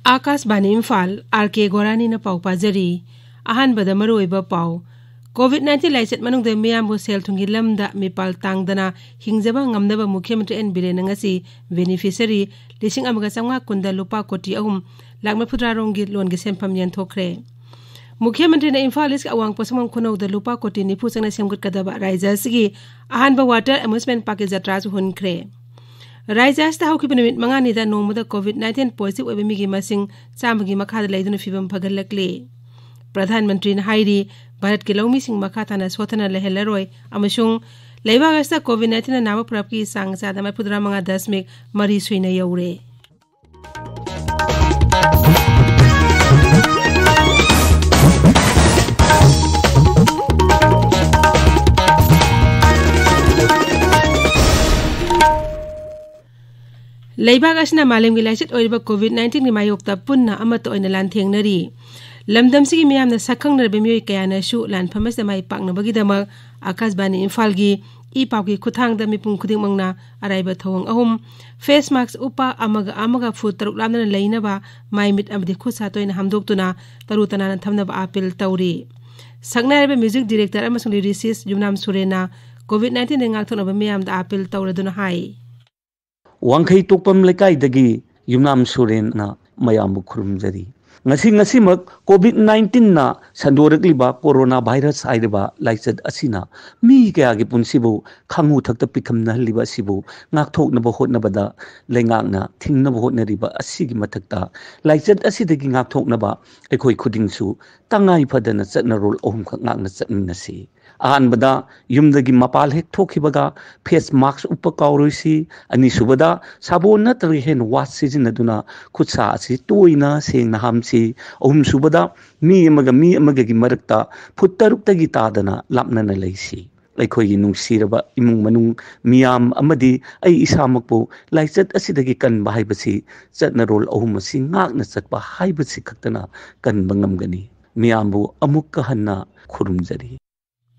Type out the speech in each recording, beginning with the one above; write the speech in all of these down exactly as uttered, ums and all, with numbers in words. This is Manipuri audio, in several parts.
ꯑꯥꯀꯥꯁꯕꯥꯅꯤ ꯏꯝꯐꯥꯜ, ꯑꯥꯔ ꯀꯦ ꯒꯣꯔꯥꯅꯤꯅ ꯄꯥꯎ ꯄꯥꯖꯔꯤ꯫ ꯑꯍꯥꯟꯕꯗ ꯃꯔꯨꯑꯣꯏꯕ ꯄꯥꯎ꯫ ꯀꯣꯚꯤꯗ ꯅꯥꯏꯟꯇꯤꯟ ꯂꯥꯏꯆꯠ ꯃꯅꯨꯡꯗ ꯃꯤꯌꯥꯝꯕꯨ ꯁꯦꯜ ꯊꯨꯝꯒꯤ ꯂꯝꯗ ꯃꯤꯄꯥꯜ ꯇꯥꯡꯗꯅ ꯍꯤꯡꯖꯕ ꯉꯝꯅꯕ ꯃꯨꯈ꯭ꯌ ꯃꯟꯇ꯭ꯔꯤ ꯑꯦꯟ ꯕꯤꯔꯦꯟꯅ ꯉꯁꯤ ꯕꯦꯅꯤꯐꯤꯁꯔꯤ ꯂꯤꯁꯤꯡ ꯑꯃꯒ ꯆꯥꯝꯃꯉꯥ ꯀꯨꯟꯗ ꯂꯨꯄꯥ ꯀꯣꯇꯤ ꯑꯍꯨꯝ ꯂꯥꯈ ꯃꯔꯤꯐꯨꯇꯔꯥ ꯔꯣꯝꯒꯤ ꯂꯣꯟꯒꯤ ꯁꯦꯟꯐꯝ ꯌꯦꯟꯊꯣꯛꯈ꯭ꯔꯦ꯫ ꯃꯨꯈ꯭ꯌ ꯃꯟꯇ꯭ꯔꯤꯅ ꯏꯝꯐꯥꯜ ꯏꯁꯀꯤ ꯑꯋꯥꯡ ꯄꯣꯠꯁꯪꯕꯝ ꯈꯨꯅꯧꯗ ꯂꯨꯄꯥ ꯀꯣꯇꯤ ꯅꯤꯐꯨ ꯆꯪꯅ ꯁꯦꯝꯒꯠꯀꯗꯕ ꯔꯥꯏꯖ꯭ꯌ ꯑꯁꯤꯒꯤ ꯑꯍꯥꯟꯕ ꯋꯥꯇꯔ ꯑꯦꯃ꯭ꯌꯨꯁꯃꯦꯟ ꯄꯥꯔꯛꯀꯤ ꯖꯇ꯭ꯔꯥꯁꯨ ꯍꯨꯟꯈ꯭ꯔꯦ꯫ ꯔꯥꯏꯖ꯭ꯌ ꯑꯁꯤꯗ ꯍꯧꯈꯤꯕ ꯅꯨꯃꯤꯠ ꯃꯉꯥꯅꯤꯗ ꯅꯣꯡꯃꯗ ꯀꯣꯚꯤꯗ ꯅꯥꯏꯟꯇꯤꯟ ꯄꯣꯖꯤꯇꯤꯚ ꯑꯣꯏꯕ ꯃꯤꯒꯤ ꯃꯁꯤꯡ ꯆꯥꯝꯃꯒꯤ ꯃꯈꯥꯗ ꯂꯩꯗꯨꯅ ꯐꯤꯕꯝ ꯐꯒꯠꯂꯛꯂꯤ꯫ ꯄ꯭ꯔꯙꯥꯟ ꯃꯟꯇ꯭ꯔꯤꯅ ꯍꯥꯏꯔꯤ, ꯚꯥꯔꯠꯀꯤ ꯂꯧꯃꯤꯁꯤꯡ ꯃꯈꯥ ꯇꯥꯅ ꯁꯣꯠꯊꯅ ꯂꯩꯍꯜꯂꯔꯣꯏ ꯑꯃꯁꯨꯡ ꯂꯩꯕꯥꯛ ꯑꯁꯤꯗ ꯀꯣꯚꯤꯗ ꯅꯥꯏꯟꯇꯤꯟꯅ ꯅꯥꯕ ꯄꯨꯂꯞꯀꯤ ꯆꯥꯡ ꯆꯥꯗ ꯃꯔꯤꯐꯨꯇꯔꯥ ꯃꯉꯥ ꯗꯁꯃꯤꯛ ꯃꯔꯤ ꯁꯨꯏꯅ ꯌꯧꯔꯦ꯫ ꯂꯩꯕꯥꯛ ꯑꯁꯤꯅ ꯃꯥꯂꯦꯝꯒꯤ ꯂꯥꯏꯆꯠ ꯑꯣꯏꯔꯤꯕ ꯀꯣꯚꯤꯗ ꯅꯥꯏꯟꯇꯤꯟꯒꯤ ꯃꯥꯌꯣꯛꯇ ꯄꯨꯟꯅ ꯑꯃꯠꯇ ꯑꯣꯏꯅ ꯂꯥꯟꯊꯦꯡꯅꯔꯤ꯫ ꯂꯝꯗꯝꯁꯤꯒꯤ ꯃꯤꯌꯥꯝꯅ ꯁꯛꯈꯪꯅꯔꯕ ꯃꯤꯑꯣꯏ ꯀꯌꯥꯅꯁꯨ ꯂꯥꯟꯐꯝ ꯑꯁꯤꯗ ꯃꯥꯏ ꯄꯥꯛꯅꯕꯒꯤꯗꯃꯛ ꯑꯥꯀꯥꯁꯕꯥꯅꯤ ꯏꯝꯐꯥꯜꯒꯤ ꯏ ꯄꯥꯎꯒꯤ ꯈꯨꯠꯊꯥꯡꯗ ꯃꯤꯄꯨꯝ ꯈꯨꯗꯤꯡꯃꯛꯅ ꯑꯔꯥꯏꯕ ꯊꯧꯑꯣꯡ ꯑꯍꯨꯝ, ꯐꯦꯁ ꯃꯥꯛꯁ ꯎꯞꯄ, ꯑꯃꯒ ꯑꯃꯒ ꯐꯨꯠ ꯇꯔꯨꯛ ꯂꯥꯞꯅꯅ ꯂꯩꯅꯕ, ꯃꯥꯏ ꯃꯤꯠ ꯑꯃꯗꯤ ꯈꯨꯠ ꯁꯥ ꯇꯣꯏꯅ ꯍꯥꯝꯗꯣꯛꯇꯨꯅ ꯇꯔꯨ ꯇꯅꯥꯟꯅ ꯊꯝꯅꯕ ꯑꯥꯄꯤꯜ ꯇꯧꯔꯤ꯫ ꯁꯛꯅꯥꯏꯔꯕ ꯃ꯭ꯌꯨꯖꯤꯛ ꯗꯤꯔꯦꯛꯇꯔ ꯑꯃꯁꯨꯡ ꯂꯤꯔꯤꯁꯤꯁ ꯌꯨꯝꯅꯥꯝ ꯁꯨꯔꯦꯟꯅ ꯀꯣꯚꯤꯗ ꯅꯥꯏꯟꯇꯤꯟꯗꯒꯤ ꯉꯥꯛꯊꯣꯛꯅꯕ ꯃꯤꯌꯥꯝꯗ ꯑꯥꯄꯤꯜ ꯇꯧꯔꯗꯨꯅ ꯍꯥꯏ꯫ ꯋꯥꯡꯈꯩ ꯇꯣꯛꯄꯝ ꯂꯩꯀꯥꯏꯗꯒꯤ ꯌꯨꯝꯅꯥꯝ ꯁꯨꯔꯦꯟꯅ ꯃꯌꯥꯝꯕꯨ ꯈꯨꯔꯨꯝꯖꯔꯤ꯫ ꯉꯁꯤ, ꯉꯁꯤꯃꯛ ꯀꯣꯚꯤꯗ ꯅꯥꯏꯟꯇꯤꯟꯅ ꯁꯟꯗꯣꯔꯛꯂꯤꯕ ꯀꯣꯔꯣꯅꯥ ꯚꯥꯏꯔꯁ ꯍꯥꯏꯔꯤꯕ ꯂꯥꯏꯆꯠ ꯑꯁꯤꯅ ꯃꯤ ꯀꯌꯥꯒꯤ ꯄꯨꯟꯁꯤꯕꯨ ꯈꯥꯉꯨ ꯊꯛꯇ ꯄꯤꯈꯝꯅꯍꯜꯂꯤꯕ ꯑꯁꯤꯕꯨ ꯉꯥꯛꯊꯣꯛꯅꯕ ꯍꯣꯠꯅꯕꯗ ꯂꯩꯉꯥꯛꯅ ꯊꯤꯡꯅꯕ ꯍꯣꯠꯅꯔꯤꯕ ꯑꯁꯤꯒꯤ ꯃꯊꯛꯇ, ꯂꯥꯏꯆꯠ ꯑꯁꯤꯗꯒꯤ ꯉꯥꯛꯊꯣꯛꯅꯕ ꯑꯩꯈꯣꯏ ꯈꯨꯗꯤꯡꯁꯨ ꯇꯉꯥꯏ ꯐꯗꯅ ꯆꯠꯅꯔꯣꯜ ꯑꯍꯨꯝꯈꯛ ꯉꯥꯛꯅ ꯆꯠꯃꯤꯟꯅꯁꯤ꯫ ꯑꯍꯥꯟꯕꯗ, ꯌꯨꯝꯗꯒꯤ ꯃꯄꯥꯜ ꯍꯦꯛ ꯊꯣꯛꯈꯤꯕꯒ ꯐꯦꯁ ꯃꯥꯛꯁ ꯎꯞꯄ ꯀꯥꯎꯔꯣꯏꯁꯤ꯫ ꯑꯅꯤꯁꯨꯕꯗ, ꯁꯥꯄꯣꯟ ꯅꯠꯇ꯭ꯔꯒ ꯍꯦꯟ ꯋꯥꯁ ꯁꯤꯖꯤꯟꯅꯗꯨꯅ ꯈꯨꯠ ꯁꯥ ꯑꯁꯤ ꯇꯣꯏꯅ ꯁꯦꯡꯅ ꯍꯥꯝꯁꯤ꯫ ꯑꯍꯨꯝꯁꯨꯕꯗ, ꯃꯤ ꯑꯃꯒ ꯃꯤ ꯑꯃꯒꯒꯤ ꯃꯔꯛꯇ ꯐꯨꯠ ꯇꯔꯨꯛꯇꯒꯤ ꯇꯥꯗꯅ ꯂꯥꯞꯅꯅ ꯂꯩꯁꯤ꯫ ꯑꯩꯈꯣꯏꯒꯤ ꯅꯨꯡꯁꯤꯔꯕ ꯏꯃꯨꯡ ꯃꯅꯨꯡ ꯃꯤꯌꯥꯝ ꯑꯃꯗꯤ ꯑꯩ ꯏꯁꯥꯃꯛꯄꯨ ꯂꯥꯏꯆꯠ ꯑꯁꯤꯗꯒꯤ ꯀꯟꯕ ꯍꯥꯏꯕꯁꯤ ꯆꯠꯅꯔꯣꯜ ꯑꯍꯨꯝ ꯑꯁꯤ ꯉꯥꯛꯅ ꯆꯠꯄ ꯍꯥꯏꯕꯁꯤ ꯈꯛꯇꯅ ꯀꯟꯕ ꯉꯝꯒꯅꯤ꯫ ꯃꯤꯌꯥꯝꯕꯨ ꯑꯃꯨꯛꯀ ꯍꯟꯅ ꯈꯨꯔꯨꯝꯖꯔꯤ꯫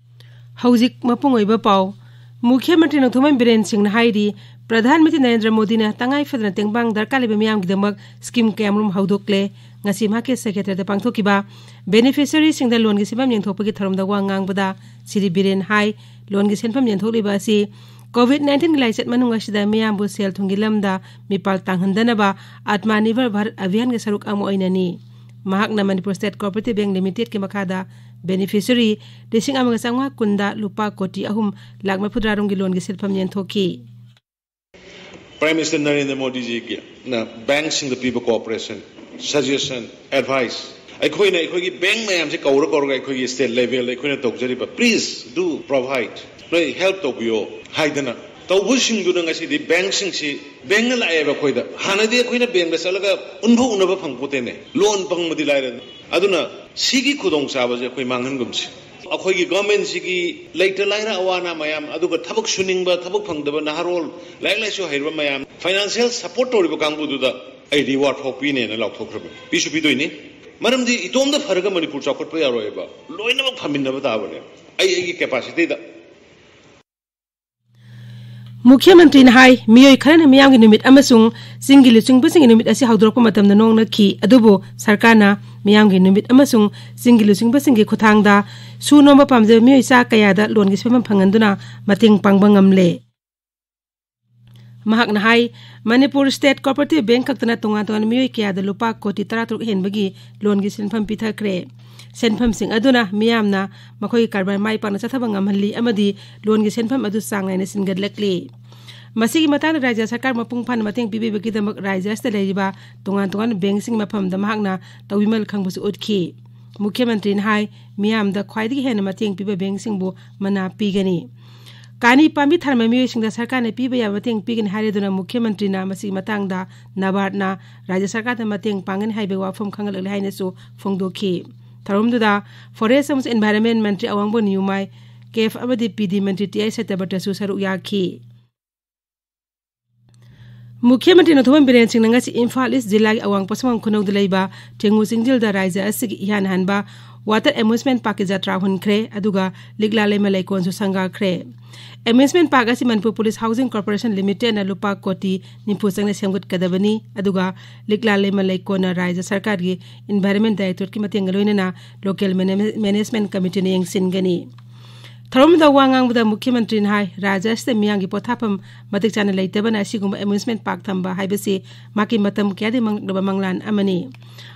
ꯍꯧꯖꯤꯛ ꯃꯄꯨꯡ ꯑꯣꯏꯕ ꯄꯥꯎ꯫ ꯃꯨꯈ꯭ꯌ ꯃꯟꯇ꯭ꯔꯤ ꯅꯣꯡꯊꯣꯝꯕꯝ ꯕꯤꯔꯦꯟ ꯁꯤꯡꯅ ꯍꯥꯏꯔꯤ, ꯄ꯭ꯔꯙꯥꯟ ꯃꯟꯇ꯭ꯔꯤ ꯅꯔꯦꯟꯗ꯭ꯔ ꯃꯣꯗꯤꯅ ꯇꯉꯥꯏ ꯐꯗꯅ ꯇꯦꯡꯕꯥꯡ ꯗꯔꯀꯥꯔ ꯂꯩꯕ ꯃꯤꯌꯥꯝꯒꯤꯗꯃꯛ ꯁ꯭ꯀꯤꯝ ꯀꯌꯥꯃꯔꯨꯝ ꯍꯧꯗꯣꯛꯂꯦ꯫ ꯉꯁꯤ ꯃꯍꯥꯛꯀꯤ ꯁꯦꯀ꯭ꯔꯦꯇꯔꯤꯌꯦꯠꯇ ꯄꯥꯡꯊꯣꯛꯈꯤꯕ ꯕꯦꯅꯤꯐꯤꯁꯔꯤꯁꯤꯡꯗ ꯂꯣꯟꯒꯤ ꯁꯦꯟꯐꯝ ꯌꯦꯟꯊꯣꯛꯄꯒꯤ ꯊꯧꯔꯝꯗ ꯋꯥ ꯉꯥꯡꯕꯗ ꯁ꯭ꯔꯤ ꯕꯤꯔꯦꯟ ꯍꯥꯏ, ꯂꯣꯟꯒꯤ ꯁꯦꯟꯐꯝ ꯌꯦꯟꯊꯣꯛꯂꯤꯕ ꯑꯁꯤ ꯀꯣꯚꯤꯗ ꯅꯥꯏꯟꯇꯤꯟꯒꯤ ꯂꯥꯏꯆꯠ ꯃꯅꯨꯡ ꯑꯁꯤꯗ ꯃꯤꯌꯥꯝꯕꯨ ꯁꯦꯜ ꯊꯨꯝꯒꯤ ꯂꯝꯗ ꯃꯤꯄꯥꯜ ꯇꯥꯡꯍꯟꯗꯅꯕ ꯑꯥꯇꯃꯥ ꯅꯤꯔꯚꯔ ꯚꯥꯔꯠ ꯑꯚꯤꯌꯥꯟꯒꯤ ꯁꯔꯨꯛ ꯑꯃ ꯑꯣꯏꯅꯅꯤ꯫ ꯃꯍꯥꯛꯅ ꯃꯅꯤꯄꯨꯔ ꯁ꯭ꯇꯦꯠ ꯀꯣꯑꯣꯄꯔꯦꯇꯤꯚ ꯕꯦꯡꯛ ꯂꯤꯃꯤꯇꯦꯗꯀꯤ ꯃꯈꯥꯗ ꯕꯦꯅꯤꯐꯤꯁꯔꯤ ꯂꯤꯁꯤꯡ ꯑꯃꯒ ꯆꯥꯝꯃꯉꯥ ꯀꯨꯟꯗ ꯂꯨꯄꯥ ꯀꯣꯇꯤ ꯑꯍꯨꯝ ꯂꯥꯈ ꯃꯔꯤꯐꯨꯇꯔꯥ ꯔꯣꯝꯒꯤ ꯂꯣꯟꯒꯤ ꯁꯦꯟꯐꯝ ꯌꯦꯟꯊꯣꯛꯈꯤ꯫ Prime Minister Narendra Modi ꯖꯤꯒꯤꯅ ꯕꯦꯡꯛꯁꯤꯡꯗ ꯄꯤꯕ cooperation, suggestion, advice, ꯑꯩꯈꯣꯏꯅ ꯑꯩꯈꯣꯏꯒꯤ ꯕꯦꯡꯛ ꯃꯌꯥꯝꯁꯦ ꯀꯧꯔ ꯀꯧꯔꯒ ꯑꯩꯈꯣꯏꯒꯤ ꯁ꯭ꯇꯦꯠ ꯂꯦꯚꯦꯜꯗ ꯑꯩꯈꯣꯏꯅ ꯇꯧꯖꯔꯤꯕ "Please do provide", ꯅꯣꯏ ꯍꯦꯜꯞ ꯇꯧꯕꯤꯌꯣ ꯍꯥꯏꯗꯅ ꯇꯧꯕꯁꯤꯡꯗꯨꯅ ꯉꯁꯤꯗꯤ ꯕꯦꯡꯛꯁꯤꯡꯁꯤ, ꯕꯦꯡꯛꯅ ꯂꯥꯛꯑꯦꯕ ꯑꯩꯈꯣꯏꯗ꯫ ꯍꯥꯟꯅꯗꯤ ꯑꯩꯈꯣꯏꯅ ꯕꯦꯡꯛꯇ ꯆꯠꯂꯒ ꯎꯟꯕ ꯎꯅꯕ ꯐꯪꯄꯣꯠꯇꯦꯅꯦ, ꯂꯣꯟ ꯐꯪꯕꯗꯤ ꯂꯥꯏꯔꯗꯅ꯫ ꯑꯗꯨꯅ ꯁꯤꯒꯤ ꯈꯨꯗꯣꯡꯆꯥꯕꯁꯦ ꯑꯩꯈꯣꯏ ꯃꯥꯡꯍꯟꯒꯨꯝꯁꯤ꯫ ꯑꯩꯈꯣꯏꯒꯤ ꯒꯣꯔꯃꯦꯟꯁꯤꯒꯤ ꯂꯩꯇ ꯂꯥꯏꯔ ꯑꯋꯥ ꯑꯅꯥ ꯃꯌꯥꯝ, ꯑꯗꯨꯒ ꯊꯕꯛ ꯁꯨꯅꯤꯡꯕ, ꯊꯕꯛ ꯐꯪꯗꯕ ꯅꯍꯥꯔꯣꯜ, ꯂꯥꯏꯔꯤꯛ ꯂꯥꯏꯁꯨ ꯍꯩꯔꯕ ꯃꯌꯥꯝ, ꯐꯥꯏꯅꯥꯟꯁꯤꯌꯦꯜ ꯁꯄꯣꯔꯠ ꯇꯧꯔꯤꯕ ꯀꯥꯡꯕꯨꯗꯨꯗ ꯑꯩ ꯔꯤꯋꯥꯔꯗ ꯍꯣꯛ ꯄꯤꯅꯦꯅ ꯂꯥꯎꯊꯣꯛꯈ꯭ꯔꯕꯅꯤ꯫ ꯄꯤꯁꯨ ꯄꯤꯗꯣꯏꯅꯤ꯫ ꯃꯔꯝꯗꯤ ꯏꯇꯣꯝꯗ ꯐꯔꯒ ꯃꯅꯤꯄꯨꯔ ꯆꯥꯎꯈꯠꯄ ꯌꯥꯔꯣꯏꯕ, ꯂꯣꯏꯅꯃꯛ ꯐꯃꯤꯟꯅꯕ ꯇꯥꯕꯅꯦ꯫ ꯑꯩ ꯑꯩꯒꯤ ꯀꯦꯄꯥꯁꯤꯇꯤꯗ꯫ ꯃꯨꯈ꯭ꯌ ꯃꯟꯇ꯭ꯔꯤꯅ ꯍꯥꯏ, ꯃꯤꯑꯣꯏ ꯈꯔꯅ ꯃꯤꯌꯥꯝꯒꯤ ꯅꯨꯃꯤꯠ ꯑꯃꯁꯨꯡ ꯆꯤꯡꯒꯤ ꯂꯨꯆꯤꯡꯕꯁꯤꯡꯒꯤ ꯅꯨꯃꯤꯠ ꯑꯁꯤ ꯍꯧꯗꯣꯔꯛꯄ ꯃꯇꯝꯗ ꯅꯣꯛꯅꯈꯤ, ꯑꯗꯨꯕꯨ ꯁꯔꯀꯥꯔꯅ ꯃꯤꯌꯥꯝꯒꯤ ꯅꯨꯃꯤꯠ ꯑꯃꯁꯨꯡ ꯆꯤꯡꯒꯤ ꯂꯨꯆꯤꯡꯕꯁꯤꯡꯒꯤ ꯈꯨꯠꯊꯥꯡꯗ ꯁꯨ ꯅꯣꯝꯕ ꯄꯥꯝꯖꯕ ꯃꯤꯑꯣꯏ ꯆꯥ ꯀꯌꯥꯗ ꯂꯣꯟꯒꯤ ꯁꯦꯟꯐꯝ ꯐꯪꯍꯟꯗꯨꯅ ꯃꯇꯦꯡ ꯄꯥꯡꯕ ꯉꯝꯂꯦ꯫ ꯃꯍꯥꯛꯅ ꯍꯥꯏ, ꯃꯅꯤꯄꯨꯔ ꯁ꯭ꯇꯦꯠ ꯀꯣꯑꯣꯄꯔꯦꯇꯤꯚ ꯕꯦꯡꯛ ꯈꯛꯇꯅ ꯇꯣꯉꯥꯟ ꯇꯣꯉꯥꯟꯕ ꯃꯤꯑꯣꯏ ꯀꯌꯥꯗ ꯂꯨꯄꯥ ꯀꯣꯇꯤ ꯇꯔꯥꯇꯔꯨꯛ ꯍꯦꯟꯕꯒꯤ ꯂꯣꯟꯒꯤ ꯁꯦꯟꯐꯝ ꯄꯤꯊꯈ꯭ꯔꯦ꯫ ꯁꯦꯟꯐꯝꯁꯤꯡ ꯑꯗꯨꯅ ꯃꯤꯌꯥꯝꯅ ꯃꯈꯣꯏꯒꯤ ꯀꯔꯕꯥꯔ ꯃꯥꯏ ꯄꯥꯛꯅ ꯆꯠꯊꯕ ꯉꯝꯍꯜꯂꯤ ꯑꯃꯗꯤ ꯂꯣꯟꯒꯤ ꯁꯦꯟꯐꯝ ꯑꯗꯨ ꯆꯥꯡ ꯅꯥꯏꯅ ꯁꯤꯟꯒꯠꯂꯛꯂꯤ꯫ ꯃꯁꯤꯒꯤ ꯃꯇꯥꯡꯗ ꯔꯥꯖ꯭ꯌ ꯁꯔꯀꯥꯔ ꯃꯄꯨꯡ ꯐꯥꯅ ꯃꯇꯦꯡ ꯄꯤꯕꯤꯕꯒꯤꯗꯃꯛ ꯔꯥꯖ꯭ꯌ ꯑꯁꯤꯗ ꯂꯩꯔꯤꯕ ꯇꯣꯉꯥꯟ ꯇꯣꯉꯥꯟꯕ ꯕꯦꯡꯛꯁꯤꯡꯒꯤ ꯃꯐꯝꯗ ꯃꯍꯥꯛꯅ ꯇꯧꯕꯤꯃꯜ ꯈꯪꯕꯁꯨ ꯎꯠꯈꯤ꯫ ꯃꯨꯈ꯭ꯌ ꯃꯟꯇ꯭ꯔꯤꯅ ꯍꯥꯏ, ꯃꯤꯌꯥꯝꯗ ꯈ꯭ꯋꯥꯏꯗꯒꯤ ꯍꯦꯟꯅ ꯃꯇꯦꯡ ꯄꯤꯕ ꯕꯦꯡꯛꯁꯤꯡꯕꯨ ꯃꯅꯥ ꯄꯤꯒꯅꯤ꯫ ꯀꯥꯅꯤ ꯄꯥꯝꯕꯤ ꯊꯥꯔꯝꯕ ꯃꯤꯑꯣꯏꯁꯤꯡꯗ ꯁꯔꯀꯥꯔꯅ ꯄꯤꯕ ꯌꯥꯕ ꯃꯇꯦꯡ ꯄꯤꯒꯅꯤ ꯍꯥꯏꯔꯗꯨꯅ ꯃꯨꯈ꯭ꯌ ꯃꯟꯇ꯭ꯔꯤꯅ ꯃꯁꯤꯒꯤ ꯃꯇꯥꯡꯗ ꯅꯕꯥꯔꯗꯅ ꯔꯥꯖ꯭ꯌ ꯁꯔꯀꯥꯔꯗ ꯃꯇꯦꯡ ꯄꯥꯡꯒꯅꯤ ꯍꯥꯏꯕꯒꯤ ꯋꯥꯐꯝ ꯈꯪꯍꯜꯂꯛꯂꯦ ꯍꯥꯏꯅꯁꯨ ꯐꯣꯡꯗꯣꯛꯈꯤ꯫ ꯊꯧꯔꯝꯗꯨꯗ ꯐꯣꯔꯦꯁ ꯑꯃꯁꯨꯡ ꯏꯟꯚꯥꯏꯔꯟꯃꯦꯟ ꯃꯟꯇ꯭ꯔꯤ ꯑꯋꯥꯡꯕ ꯅꯤꯌꯨꯃꯥꯏ ꯀꯦꯐ ꯑꯃꯗꯤ ꯄꯤ ꯗꯤ ꯃꯟꯇ꯭ꯔꯤ ꯇꯤ ꯑꯥꯏ ꯁꯇ꯭ꯌꯕ꯭ꯔꯇꯁꯨ ꯁꯔꯨꯛ ꯌꯥꯈꯤ꯫ ꯃꯨꯈ꯭ꯌ ꯃꯟꯇ꯭ꯔꯤ ꯅꯣꯡꯊꯣꯝꯕꯝ ꯕꯤꯔꯦꯟ ꯁꯤꯡꯅ ꯉꯁꯤ ꯏꯝꯐꯥꯜ ꯏꯁ ꯖꯤꯂꯥꯒꯤ ꯑꯋꯥꯡ ꯄꯣꯠꯁꯪꯕꯝ ꯈꯨꯅꯧꯗ ꯂꯩꯕ ꯊꯦꯡꯉꯨ ꯆꯤꯡꯖꯤꯜꯗ ꯔꯥꯖ꯭ꯌ ꯑꯁꯤꯒꯤ ꯏꯍꯥꯟ ꯍꯥꯟꯕ Water Amusement Parkꯀꯤ ꯖꯇ꯭ꯔꯥ ꯍꯨꯟꯈ꯭ꯔꯦ, ꯑꯗꯨꯒ ꯂꯤꯛꯂꯥ ꯂꯩꯃ ꯂꯩꯀꯣꯜꯁꯨ ꯁꯪꯒꯥꯈ꯭ꯔꯦ꯫ Amusement Park ꯑꯁꯤ ꯃꯅꯤꯄꯨꯔ ꯄꯨꯂꯤꯁ ꯍꯥꯎꯁꯤꯡ ꯀꯣꯔꯄꯣꯔꯦꯁꯟ ꯂꯤꯃꯤꯇꯦꯗꯅ ꯂꯨꯄꯥ ꯀꯣꯇꯤ ꯅꯤꯐꯨ ꯆꯪꯅ ꯁꯦꯝꯒꯠꯀꯗꯕꯅꯤ, ꯑꯗꯨꯒ ꯂꯤꯛꯂꯥ ꯂꯩꯃ ꯂꯩꯀꯣꯜꯅ ꯔꯥꯖ꯭ꯌ ꯁꯔꯀꯥꯔꯒꯤ Environment Directorateꯀꯤ ꯃꯇꯦꯡꯒ ꯂꯣꯏꯅꯅ local manage-, management committeeꯅ ꯌꯦꯡꯁꯤꯟꯒꯅꯤ꯫ ꯊꯧꯔꯝꯗꯨꯗ ꯋꯥ ꯉꯥꯡꯕꯗ ꯃꯨꯈ꯭ꯌ ꯃꯟꯇ꯭ꯔꯤꯅ ꯍꯥꯏ, ꯔꯥꯖ꯭ꯌ ꯑꯁꯤꯗ ꯃꯤꯌꯥꯝꯒꯤ ꯄꯣꯊꯥꯐꯝ ꯃꯇꯤꯛ ꯆꯥꯅ ꯂꯩꯇꯕꯅ ꯑꯁꯤꯒꯨꯝꯕ amusement park ꯊꯝꯕ ꯍꯥꯏꯕꯁꯤ ꯃꯍꯥꯛꯀꯤ ꯃꯇꯝ ꯀꯌꯥꯗꯒꯤ ꯃꯥꯡꯂꯛꯂꯕ ꯃꯪꯂꯥꯟ ꯑꯃꯅꯤ꯫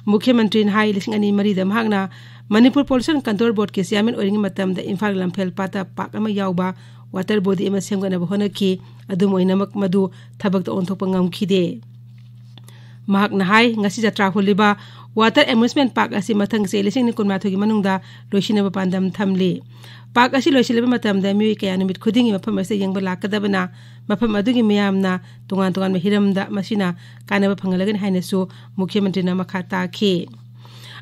ꯃꯨꯈ꯭ꯌ ꯃꯟꯇ꯭ꯔꯤꯅ ꯍꯥꯏ, ꯂꯤꯁꯤꯡ ꯑꯅꯤ ꯃꯔꯤꯗ ꯃꯍꯥꯛꯅ ꯃꯅꯤꯄꯨꯔ Pollution Control Boardꯀꯤ chairman ꯑꯣꯏꯔꯤꯉꯩ ꯃꯇꯝꯗ ꯏꯝꯐꯥꯜ ꯂꯝꯐꯦꯜ ꯄꯥꯠꯇ park ꯑꯃ ꯌꯥꯎꯕ water body ꯑꯃ ꯁꯦꯝꯒꯠꯅꯕ ꯍꯣꯠꯅꯈꯤ꯫ ꯑꯗꯨꯝ ꯑꯣꯏꯅꯃꯛ ꯃꯗꯨ ꯊꯕꯛꯇ ꯑꯣꯟꯊꯣꯛꯄ ꯉꯝꯈꯤꯗꯦ꯫ ꯃꯍꯥꯛꯅ ꯍꯥꯏ, ꯉꯁꯤ ꯖꯇ꯭ꯔꯥ ꯍꯨꯜꯂꯤꯕ water amusement park ꯑꯁꯤ ꯃꯊꯪ ꯆꯍꯤ ꯂꯤꯁꯤꯡ ꯑꯅꯤ ꯀꯨꯟꯃꯥꯊꯣꯏꯒꯤ ꯃꯅꯨꯡꯗ ꯂꯣꯏꯁꯤꯟꯅꯕ ꯄꯥꯟꯗꯝ ꯊꯝꯂꯤ꯫ Park ꯑꯁꯤ ꯂꯣꯏꯁꯤꯜꯂꯕ ꯃꯇꯝꯗ ꯃꯤꯑꯣꯏ ꯀꯌꯥ ꯅꯨꯃꯤꯠ ꯈꯨꯗꯤꯡꯒꯤ ꯃꯐꯝ ꯑꯁꯤꯗ ꯌꯦꯡꯕ ꯂꯥꯛꯀꯗꯕꯅ ꯃꯐꯝ ꯑꯗꯨꯒꯤ ꯃꯤꯌꯥꯝꯅ ꯇꯣꯉꯥꯟ ꯇꯣꯉꯥꯟꯕ ꯍꯤꯔꯝꯗ ꯃꯁꯤꯅ ꯀꯥꯟꯅꯕ ꯐꯪꯍꯜꯂꯒꯅꯤ ꯍꯥꯏꯅꯁꯨ ꯃꯨꯈ꯭ꯌ ꯃꯟꯇ꯭ꯔꯤꯅ ꯃꯈꯥ ꯇꯥꯈꯤ꯫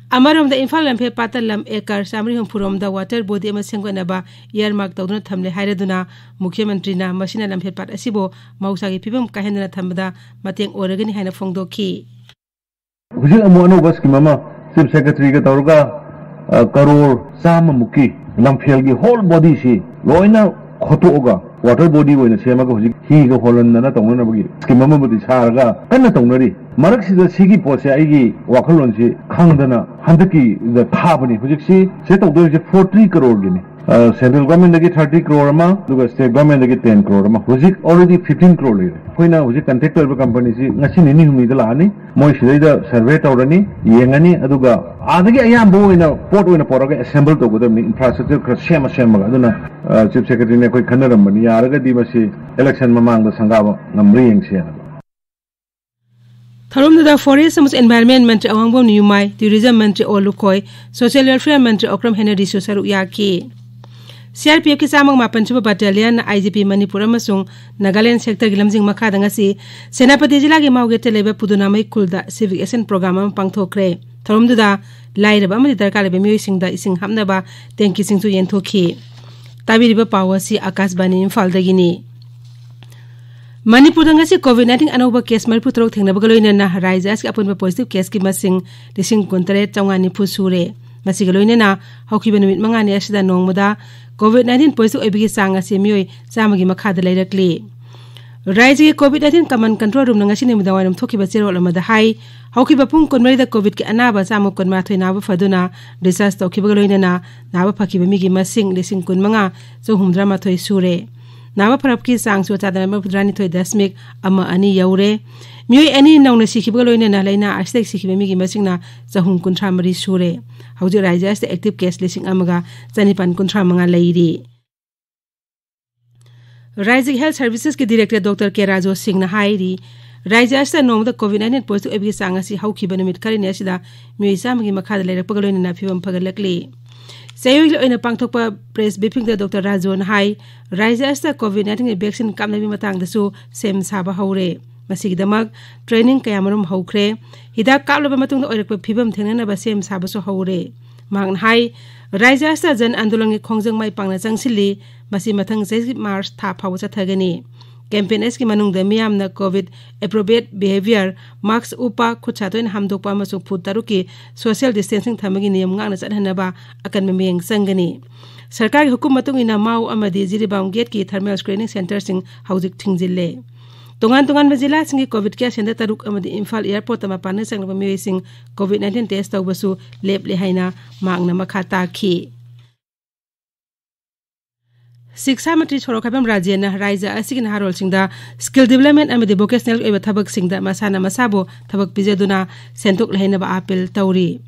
ꯑꯃꯔꯣꯝꯗ ꯏꯝꯐꯥꯜ ꯂꯝꯐꯦꯜ ꯄꯥꯠꯇ ꯂꯝ acre ꯆꯥꯃꯔꯤ ꯍꯨꯝꯐꯨ ꯔꯣꯝꯗ water body ꯑꯃ ꯁꯦꯝꯒꯠꯅꯕ earmark ꯇꯧꯗꯨꯅ ꯊꯝꯂꯦ ꯍꯥꯏꯔꯗꯨꯅ ꯃꯨꯈ꯭ꯌ ꯃꯟꯇ꯭ꯔꯤꯅ ꯃꯁꯤꯅ ꯂꯝꯐꯦꯜ ꯄꯥꯠ ꯑꯁꯤꯕꯨ ꯃꯍꯧꯁꯥꯒꯤ ꯐꯤꯕꯝ ꯀꯥꯏꯍꯟꯗꯅ ꯊꯝꯕꯗ ꯃꯇꯦꯡ ꯑꯣꯏꯔꯒꯅꯤ ꯍꯥꯏꯅ ꯐꯣꯡꯗꯣꯛꯈꯤ꯫ ꯍꯧꯖꯤꯛ ꯑꯃꯨꯛ ꯑꯅꯧꯕ scheme ꯑꯃ Chief Secretaryꯒ ꯇꯧꯔꯒ, ꯑ, ꯀꯔꯣꯔ ꯆꯥꯝꯃꯃꯨꯛꯀꯤ ꯂꯝꯐꯦꯜꯒꯤ whole bodyꯁꯤ ꯂꯣꯏꯅ ꯈꯣꯠꯇꯣꯛꯑꯒ water body ꯑꯣꯏꯅ ꯁꯦꯝꯃꯒ ꯍꯧꯖꯤꯛ ꯍꯤꯒ ꯍꯣꯜꯍꯟꯗꯅ ꯇꯧꯅꯅꯕꯒꯤ scheme ꯑꯃꯕꯨꯗꯤ ꯁꯥꯔꯒ ꯀꯟꯅ ꯇꯧꯅꯔꯤ꯫ ꯃꯔꯛꯁꯤꯗ ꯁꯤꯒꯤ ꯄꯣꯠꯁꯦ ꯑꯩꯒꯤ ꯋꯥꯈꯜꯂꯣꯟꯁꯤ ꯈꯪꯗꯅ ꯍꯟꯗꯛꯀꯤꯗ ꯊꯥꯕꯅꯤ꯫ ꯍꯧꯖꯤꯛꯁꯤ ꯁꯤꯗ ꯇꯧꯗꯣꯏꯁꯦ forty crore-ꯒꯤꯅꯤ꯫ ꯑ, central government-ꯗꯒꯤ thirty crore ꯑꯃ, ꯑꯗꯨꯒ state government-ꯗꯒꯤ ten crore ꯑꯃ꯫ ꯍꯧꯖꯤꯛ already fifteen crore ꯂꯩꯔꯦ꯫ ꯑꯩꯈꯣꯏꯅ ꯍꯧꯖꯤꯛ contact ꯇꯧꯔꯤꯕ company-ꯁꯤ ꯉꯁꯤ ꯅꯤꯅꯤ ꯍꯨꯝꯅꯤꯗ ꯂꯥꯛꯑꯅꯤ꯫ ꯃꯣꯏ ꯁꯤꯗꯩꯗ survey ꯇꯧꯔꯅꯤ, ꯌꯦꯡꯉꯅꯤ, ꯑꯗꯨꯒ ꯑꯥꯗꯒꯤ ꯑꯌꯥꯝꯕ ꯑꯣꯏꯅ ꯄꯣꯠ ꯑꯣꯏꯅ ꯄꯨꯔꯛꯑꯒ assemble ꯇꯧꯒꯗꯕꯅꯤ, infrastructure ꯈꯔ ꯁꯦꯝꯃ ꯁꯦꯝꯃꯒ꯫ ꯑꯗꯨꯅ, ꯑ, Chief Secretary-ꯅ ꯑꯩꯈꯣꯏ ꯈꯟꯅꯔꯝꯕꯅꯤ, ꯌꯥꯔꯒꯗꯤ ꯃꯁꯤ election ꯃꯃꯥꯡꯗ ꯁꯪꯒꯥꯕ ꯉꯝꯕ꯭ꯔꯥ ꯌꯦꯡꯁꯦꯅ꯫ ꯊꯧꯔꯝꯗꯨꯗ Forest ꯑꯃꯁꯨꯡ Environment ꯃꯟꯇ꯭ꯔꯤ ꯑꯋꯥꯡꯕꯝ ꯅꯤꯌꯨꯃꯥꯏ, Tourism ꯃꯟꯇ꯭ꯔꯤ ꯑꯣ ꯂꯨꯈꯣꯏ, Social Welfare ꯃꯟꯇ꯭ꯔꯤ ꯑꯣꯀ꯭ꯔꯝ ꯍꯦꯅꯔꯤꯁꯨ ꯁꯔꯨꯛ ꯌꯥꯈꯤ꯫ CRPFꯀꯤ ꯆꯥꯝꯃꯒ ꯃꯥꯄꯟ ꯁꯨꯕ ꯕꯠꯇꯥꯂꯤꯌꯟꯅ IGP ꯃꯅꯤꯄꯨꯔ ꯑꯃꯁꯨꯡ ꯅꯥꯒꯥꯂꯦꯟ sector-ꯒꯤ ꯂꯝꯖꯤꯡ ꯃꯈꯥꯗ ꯉꯁꯤ ꯁꯦꯅꯥꯄꯇꯤ ꯖꯤꯂꯥꯒꯤ ꯃꯥꯎꯒꯦꯠꯇ ꯂꯩꯕ ꯄꯨꯗꯨꯅꯥꯃꯩ ꯈꯨꯜꯗ civic action program ꯑꯃ ꯄꯥꯡꯊꯣꯛꯈ꯭ꯔꯦ꯫ ꯊꯧꯔꯝꯗꯨꯗ ꯂꯥꯏꯔꯕ ꯑꯃꯗꯤ ꯗꯔꯀꯥꯔ ꯂꯩꯕ ꯃꯤꯑꯣꯏꯁꯤꯡꯗ ꯏꯁꯤꯡ ꯍꯥꯞꯅꯕ tank-ꯁꯤꯡꯁꯨ ꯌꯦꯟꯊꯣꯛꯈꯤ꯫ ꯇꯥꯕꯤꯔꯤꯕ ꯄꯥꯎ ꯑꯁꯤ ꯑꯀꯥꯁꯕꯥꯅꯤ ꯏꯝꯐꯥꯜꯗꯒꯤꯅꯤ꯫ ꯃꯅꯤꯄꯨꯔꯗ ꯉꯁꯤ COVID nineteen ꯑꯅꯧꯕ case ꯃꯔꯤꯐꯨ ꯇꯔꯨꯛ ꯊꯦꯡꯅꯕꯒ ꯂꯣꯏꯅꯅ ꯔꯥꯖ꯭ꯌ ꯑꯁꯤꯒꯤ ꯑꯄꯨꯟꯕ positive case-ꯀꯤ ꯃꯁꯤꯡ ꯂꯤꯁꯤꯡ ꯀꯨꯟꯇꯔꯦꯠ ꯆꯥꯝꯃꯉꯥ ꯅꯤꯐꯨ ꯁꯨꯔꯦ꯫ ꯃꯁꯤꯒ ꯂꯣꯏꯅꯅ ꯍꯧꯈꯤꯕ ꯅꯨꯃꯤꯠ ꯃꯉꯥꯅꯤ ꯑꯁꯤꯗ ꯅꯣꯡꯃꯗ COVID nineteen positive ꯑꯣꯏꯕꯒꯤ ꯆꯥꯡ ꯑꯁꯤ ꯃꯤꯑꯣꯏ ꯆꯥꯝꯃꯒꯤ ꯃꯈꯥꯗ ꯂꯩꯔꯛꯂꯤ꯫ ꯔꯥꯏꯖ꯭ꯌꯒꯤ COVID nineteen common control roomꯅ ꯉꯁꯤ ꯅꯨꯃꯤꯗꯥꯡꯋꯥꯏꯔꯝ ꯊꯣꯛꯈꯤꯕ ꯆꯦꯔꯣꯜ ꯑꯃꯗ ꯍꯥꯏ, ꯍꯧꯈꯤꯕ ꯄꯨꯡ ꯀꯨꯟꯃꯔꯤꯗ COVIDꯀꯤ ꯑꯅꯥꯕ ꯆꯥꯝꯃ ꯀꯨꯟꯃꯥꯊꯣꯏ ꯅꯥꯕ ꯐꯗꯨꯅ discharge ꯇꯧꯈꯤꯕꯒ ꯂꯣꯏꯅꯅ ꯅꯥꯕ ꯐꯈꯤꯕ ꯃꯤꯒꯤ ꯃꯁꯤꯡ ꯂꯤꯁꯤꯡ ꯀꯨꯟꯃꯉꯥ ꯆꯍꯨꯝ ꯍꯨꯝꯗ꯭ꯔꯥꯃꯥꯊꯣꯏ ꯁꯨꯔꯦ꯫ ꯅꯥꯕ ꯐꯔꯛꯀꯤ ꯆꯥꯡꯁꯨ ꯆꯥꯗ ꯃꯔꯤꯐꯨꯇꯔꯥꯅꯤꯊꯣꯏ ꯗꯁꯃꯤꯛ ꯑꯃ ꯑꯅꯤ ꯌꯧꯔꯦ꯫ ꯃꯤꯑꯣꯏ ꯑꯅꯤ ꯅꯧꯅ ꯁꯤꯈꯤꯕꯒ ꯂꯣꯏꯅꯅ ꯂꯥꯏꯅꯥ ꯑꯁꯤꯗꯒꯤ ꯁꯤꯈꯤꯕ ꯃꯤꯒꯤ ꯃꯁꯤꯡꯅ ꯆꯍꯨꯝ ꯀꯨꯟꯊ꯭ꯔꯥ ꯃꯔꯤ ꯁꯨꯔꯦ꯫ ꯍꯧꯖꯤꯛ ꯔꯥꯏꯖ꯭ꯌ ꯑꯁꯤꯗ active case ꯂꯤꯁꯤꯡ ꯑꯃꯒ ꯆꯅꯤꯄꯥꯟ ꯀꯨꯟꯊ꯭ꯔꯥ ꯃꯉꯥ ꯂꯩꯔꯤ꯫ ꯔꯥꯏꯖ꯭ꯌꯒꯤ Health Servicesꯀꯤ Director Doctor ꯀꯦ ꯔꯥꯖꯣ ꯁꯤꯡꯅ ꯍꯥꯏꯔꯤ, ꯔꯥꯏꯖ꯭ꯌ ꯑꯁꯤꯗ ꯅꯣꯡꯃꯗ COVID nineteen positive ꯑꯣꯏꯕꯒꯤ ꯆꯥꯡ ꯑꯁꯤ ꯍꯧꯈꯤꯕ ꯅꯨꯃꯤꯠ ꯈꯔꯅꯤ ꯑꯁꯤꯗ ꯃꯤꯑꯣꯏ ꯆꯥꯝꯃꯒꯤ ꯃꯈꯥꯗ ꯂꯩꯔꯛꯄꯒ ꯂꯣꯏꯅꯅ ꯐꯤꯕꯝ ꯐꯒꯠꯂꯛꯂꯤ꯫ ꯆꯌꯣꯜꯒꯤ ꯑꯣꯏꯅ ꯄꯥꯡꯊꯣꯛꯄ press briefingꯗ Doctor ꯔꯥꯖꯣꯅ ꯍꯥꯏ, ꯔꯥꯏꯖ꯭ꯌ ꯑꯁꯤꯗ COVID nineteenꯒꯤ vaccine ꯀꯥꯞꯅꯕꯒꯤ ꯃꯇꯥꯡꯗꯁꯨ ꯁꯦꯝ ꯁꯥꯕ ꯍꯧꯔꯦ꯫ ꯃꯁꯤꯒꯤꯗꯃꯛ training ꯀꯌꯥꯃꯔꯨꯝ ꯍꯧꯈ꯭ꯔꯦ꯫ ꯍꯤꯗꯥꯛ ꯀꯥꯞꯂꯕ ꯃꯇꯨꯡꯗ ꯑꯣꯏꯔꯛꯄ ꯐꯤꯕꯝ ꯊꯦꯡꯅꯅꯕ ꯁꯦꯝ ꯁꯥꯕꯁꯨ ꯍꯧꯔꯦ꯫ ꯃꯍꯥꯛꯅ ꯍꯥꯏ, ꯔꯥꯏꯖ꯭ꯌ ꯑꯁꯤꯗ ꯖꯟ ꯑꯟꯗꯣꯂꯟꯒꯤ ꯈꯣꯡꯖꯪ ꯃꯥꯏ ꯄꯥꯛꯅ ꯆꯪꯁꯤꯜꯂꯤ꯫ ꯃꯁꯤ ꯃꯊꯪ ꯆꯍꯤ March ꯊꯥ ꯐꯥꯎꯕ ꯆꯠꯊꯒꯅꯤ꯫ Campaign ꯑꯁꯤꯒꯤ ꯃꯅꯨꯡꯗ ꯃꯤꯌꯥꯝꯅ COVID appropriate behaviour, mask ꯎꯞꯄ, ꯈꯨꯠ ꯁꯥ ꯇꯣꯏꯅ ꯍꯥꯝꯗꯣꯛꯄ ꯑꯃꯁꯨꯡ ꯐꯨꯠ ꯇꯔꯨꯛꯀꯤ social distancing ꯊꯝꯕꯒꯤ ꯅꯤꯌꯝ ꯉꯥꯛꯅ ꯆꯠꯍꯟꯅꯕ ꯑꯀꯟꯕ ꯃꯤꯠꯌꯦꯡ ꯆꯪꯒꯅꯤ꯫ ꯁꯔꯀꯥꯔꯒꯤ ꯍꯨꯀꯨꯝ ꯃꯇꯨꯡ ꯏꯟꯅ ꯃꯥꯎ ꯑꯃꯗꯤ ꯖꯤꯔꯤꯕꯥꯝ gateꯀꯤ thermal screening centreꯁꯤꯡ ꯍꯧꯖꯤꯛ ꯊꯤꯡꯖꯤꯜꯂꯦ꯫ ꯇꯣꯉꯥꯟ ꯇꯣꯉꯥꯟꯕ ꯖꯤꯂꯥꯁꯤꯡꯒꯤ COVID care centre ꯇꯔꯨꯛ ꯑꯃꯗꯤ ꯏꯝꯐꯥꯜ airportꯇ ꯃꯄꯥꯟꯗ ꯆꯪꯂꯛꯄ ꯃꯤꯑꯣꯏꯁꯤꯡ COVID nineteen test ꯇꯧꯕꯁꯨ ꯂꯦꯞꯂꯦ ꯍꯥꯏꯅ ꯃꯍꯥꯛꯅ ꯃꯈꯥ ꯇꯥꯈꯤ꯫ ꯁꯤꯛꯁꯥ ꯃꯟꯇ꯭ꯔꯤ ꯁꯣꯔꯣꯛꯈꯥꯏꯕꯝ ꯔꯥꯖꯦꯟꯅ ꯔꯥꯏꯖ꯭ꯌ ꯑꯁꯤꯒꯤ ꯅꯍꯥꯔꯣꯜꯁꯤꯡꯗ skill development ꯑꯃꯗꯤ vocational ꯑꯣꯏꯕ ꯊꯕꯛꯁꯤꯡꯗ ꯃꯁꯥꯅ ꯃꯁꯥꯕꯨ ꯊꯕꯛ ꯄꯤꯖꯗꯨꯅ ꯁꯦꯟꯊꯣꯛ ꯂꯩꯍꯟꯅꯕ appeal ꯇꯧꯔꯤ꯫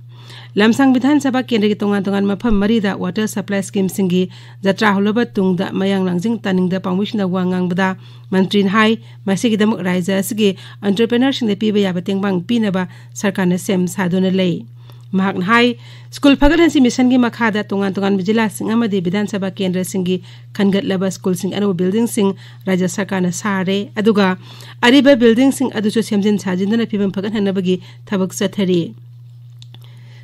ꯂꯝꯁꯥꯡ ꯕꯤꯙꯥꯟ ꯁꯚꯥ ꯀꯦꯟꯗ꯭ꯔꯒꯤ ꯇꯣꯉꯥꯟ ꯇꯣꯉꯥꯟꯕ ꯃꯐꯝ ꯃꯔꯤꯗ water supply schemeꯁꯤꯡꯒꯤ ꯖꯇ꯭ꯔꯥ ꯍꯧꯂꯕ ꯇꯨꯡꯗ ꯃꯌꯥꯡ ꯂꯥꯡꯖꯤꯡ ꯇꯥꯅꯤꯡꯗ ꯄꯥꯎꯃꯤꯁꯤꯡꯅ ꯋꯥ ꯉꯥꯡꯕꯗ ꯃꯟꯇ꯭ꯔꯤꯅ ꯍꯥꯏ, ꯃꯁꯤꯒꯤꯗꯃꯛ ꯔꯥꯏꯖ꯭ꯌ ꯑꯁꯤꯒꯤ entrepreneurꯁꯤꯡꯗ ꯄꯤꯕ ꯌꯥꯕ ꯇꯦꯡꯕꯥꯡ ꯄꯤꯅꯕ ꯁꯔꯀꯥꯔꯅ ꯁꯦꯝ ꯁꯥꯗꯨꯅ ꯂꯩ꯫ ꯃꯍꯥꯛꯅ ꯍꯥꯏ, ꯁ꯭ꯀꯨꯜ ꯐꯒꯠꯍꯟꯁꯤ ꯃꯤꯁꯟꯒꯤ ꯃꯈꯥꯗ ꯇꯣꯉꯥꯟ ꯇꯣꯉꯥꯟꯕ ꯖꯤꯂꯥꯁꯤꯡ ꯑꯃꯗꯤ ꯕꯤꯙꯥꯟ ꯁꯚꯥ ꯀꯦꯟꯗ꯭ꯔꯁꯤꯡꯒꯤ ꯈꯟꯒꯠꯂꯕ ꯁ꯭ꯀꯨꯜꯁꯤꯡ ꯑꯅꯧꯕ buildingꯁꯤꯡ ꯔꯥꯖ꯭ꯌ ꯁꯔꯀꯥꯔꯅ ꯁꯥꯔꯦ, ꯑꯗꯨꯒ ꯑꯔꯤꯕ buildingꯁꯤꯡ ꯑꯗꯨꯁꯨ ꯁꯦꯝꯖꯤꯟ ꯁꯥꯖꯤꯟꯗꯨꯅ ꯐꯤꯕꯝ ꯐꯒꯠꯍꯟꯅꯕꯒꯤ ꯊꯕꯛ ꯆꯠꯊꯔꯤ꯫